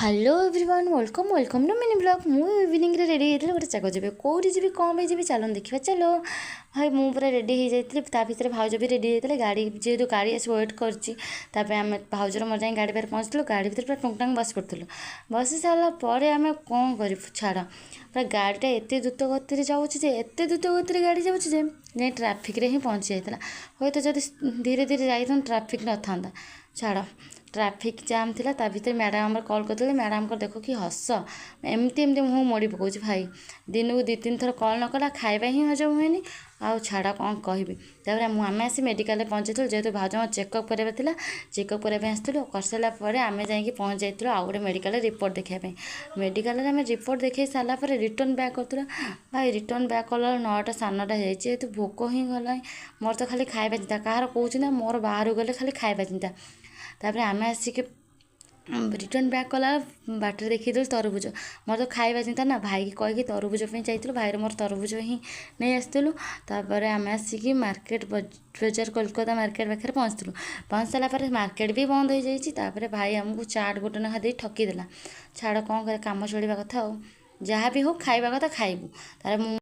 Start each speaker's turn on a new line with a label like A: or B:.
A: Hello everyone, welcome welcome to mini vlog। ମୁଁ ଇଭିନିଂରେ ready ହେଇଥିଲି, ଗୋଟେ ଜାଗା ଯିବି। କେଉଁଠି ଯିବି, କ'ଣ ପାଇଁ ଯିବି, ଚାଲନ୍ତୁ ଦେଖିବା। ଚାલો ଭାଇ, ମୁଁ ପୁରା ରେଡ଼ି ହେଇଯାଇଥିଲି। ତା ଭିତରେ ଭାଉଜ ବି ରେଡ଼ି ହେଇଯାଇଥିଲେ। ଗାଡ଼ି ଯେହେତୁ ଗାଡ଼ି ଆସି ୱେଟ୍ କରିଛି, ତାପରେ ଆମେ ଭାଉଜର ମୋର ଯାଇ ଗାଡ଼ି ପାଖରେ ପହଞ୍ଚିଥିଲୁ। ଗାଡ଼ି ଭିତରେ ପୁରା ଟୁଙ୍ଗଟାଙ୍ଗ ବସି ପଡ଼ିଥିଲୁ। ବସି ସାରିଲା ପରେ ଆମେ କ'ଣ କରିବୁ ଛାଡ଼, ପୁରା ଗାଡ଼ିଟା ଏତେ ଦ୍ରୁତ ଗତିରେ ଯାଉଛି ଯେ, ଏତେ ଦ୍ରୁତ ଗତିରେ ଗାଡ଼ି ଯାଉଛି ଯେ ଯାଇ ଟ୍ରାଫିକ୍ରେ ହିଁ ପହଞ୍ଚି ଯାଇଥିଲା। ହୁଏତ ଯଦି ଧୀରେ ଧୀରେ ଯାଇଥାନ୍ତୁ, ଟ୍ରାଫିକ୍ ନଥାନ୍ତା। ଛାଡ଼, ଟ୍ରାଫିକ୍ ଜାମ୍ ଥିଲା। ତା ଭିତରେ ମ୍ୟାଡ଼ାମ୍ ଆମର କଲ୍ କରିଥିଲେ। ମ୍ୟାଡ଼ାମ୍ଙ୍କର ଦେଖ କି ହସ, ଏମିତି ଏମିତି ମୁହଁ ମୋଡ଼ି ପକାଉଛି। ଭାଇ, ଦିନକୁ ଦୁଇ ତିନି ଥର କଲ୍ ନ କଲା ଖାଇବା ହିଁ ହଜମ ହୁଏନି। ଆଉ ଛାଡ଼, କ'ଣ କହିବି। ତାପରେ ମୁଁ ଆମେ ଆସି ମେଡ଼ିକାଲରେ ପହଞ୍ଚିଥିଲୁ, ଯେହେତୁ ଭାଉଜଙ୍କ ଚେକଅପ୍ କରିବାର ଥିଲା। ଚେକଅପ୍ କରିବା ପାଇଁ ଆସିଥିଲୁ। କରିସାରିଲା ପରେ ଆମେ ଯାଇକି ପହଞ୍ଚି ଯାଇଥିଲୁ ଆଉ ଗୋଟେ ମେଡ଼ିକାଲରେ ରିପୋର୍ଟ ଦେଖିବା ପାଇଁ। ମେଡ଼ିକାଲରେ ଆମେ ରିପୋର୍ଟ ଦେଖାଇ ସାରିଲା ପରେ ରିଟର୍ନ ବ୍ୟାକ୍ କରୁଥିଲୁ। ଭାଇ, ରିଟର୍ନ ବ୍ୟାକ୍ କଲା 9ଟା 9:30 ହେଇଯାଇଛି। ଯେହେତୁ ଭୋକ ହିଁ ଗଲାଣି, ମୋର ତ ଖାଲି ଖାଇବା ଚିନ୍ତା। କାହାର କହୁଛି ନା, ମୋର ବାହାରକୁ ଗଲେ ଖାଲି ଖାଇବା ଚିନ୍ତା। ତାପରେ ଆମେ ଆସିକି ରିଟର୍ନ ବ୍ୟାକ୍ କଲା ବାଟରେ ଦେଖିଦେଲୁ ତରଭୁଜ। ମୋର ତ ଖାଇବା ଚିନ୍ତା ନା, ଭାଇକି କହିକି ତରଭୁଜ ପାଇଁ ଯାଇଥିଲୁ। ଭାଇର ମୋର ତରଭୁଜ ହିଁ ନେଇ ଆସିଥିଲୁ। ତାପରେ ଆମେ ଆସିକି ମାର୍କେଟ ବଜାର, କୋଲକାତା ମାର୍କେଟ ପାଖରେ ପହଞ୍ଚିଥିଲୁ। ପହଞ୍ଚି ସାରିଲା ପରେ ମାର୍କେଟ ବି ବନ୍ଦ ହେଇଯାଇଛି। ତାପରେ ଭାଇ ଆମକୁ ଚାଟ୍ ଗୋଟେ ଲେଖା ଦେଇ ଠକିଦେଲା। ଛାଡ଼, କ'ଣ କରିବା, କାମ ଚଳିବା କଥା। ଆଉ ଯାହା ବି ହଉ, ଖାଇବା କଥା ଖାଇବୁ। ତାପରେ ମୁଁ